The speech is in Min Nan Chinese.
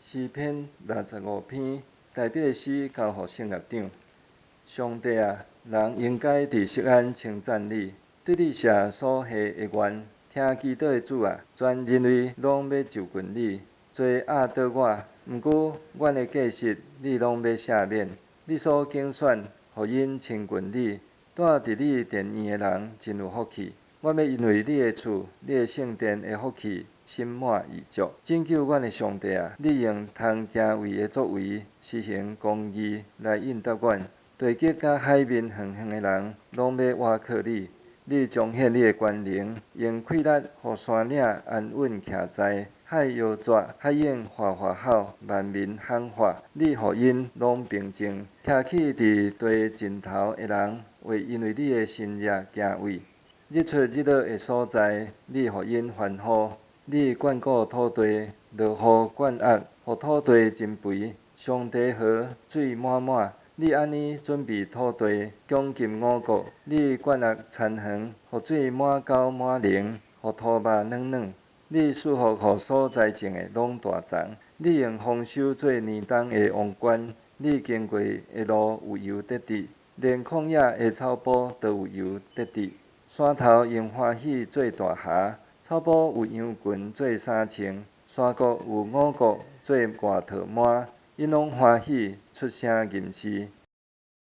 詩篇65篇，大衛的詩交予聖樂長。上帝啊，人應該佇錫安稱讚你，對你寫所許的願。聽祈禱的主啊，全人類攏欲就近你，罪壓倒我，毋過阮的過失你攏欲赦免。你所揀選，予𪜶親近你，住佇你殿院的人真有福氣。阮欲因為你的厝、你的聖殿的福氣，心滿意足。拯救阮的上帝啊，你用通敬畏的作為，施行公義來應答阮。地極佮海面遠遠的人，攏欲倚靠你。你彰顯你的權能，用氣力予山嶺安穩徛在，海搖逝，海湧嘩嘩吼，萬民喊喊。你予𪜶攏平靜，徛起佇地盡頭的人，會因為你的神熱敬畏。日出日落的所在，你予𪜶歡呼。你眷顧土地，落雨灌壓，予土地真肥。上帝河水滿滿，你按呢準備土地，供給五穀。你灌壓田園，予水滿溝滿畇，予土肉軟軟。你賜福予所栽種的攏大欉。你用豐收做年冬的王冠。你經過的路有油得滴，連曠野的草埔都有油得滴。山頭用歡喜做大篋，草埔有羊群做衫穿，山谷有五穀做外套幔，𪜶攏歡喜出聲吟詩。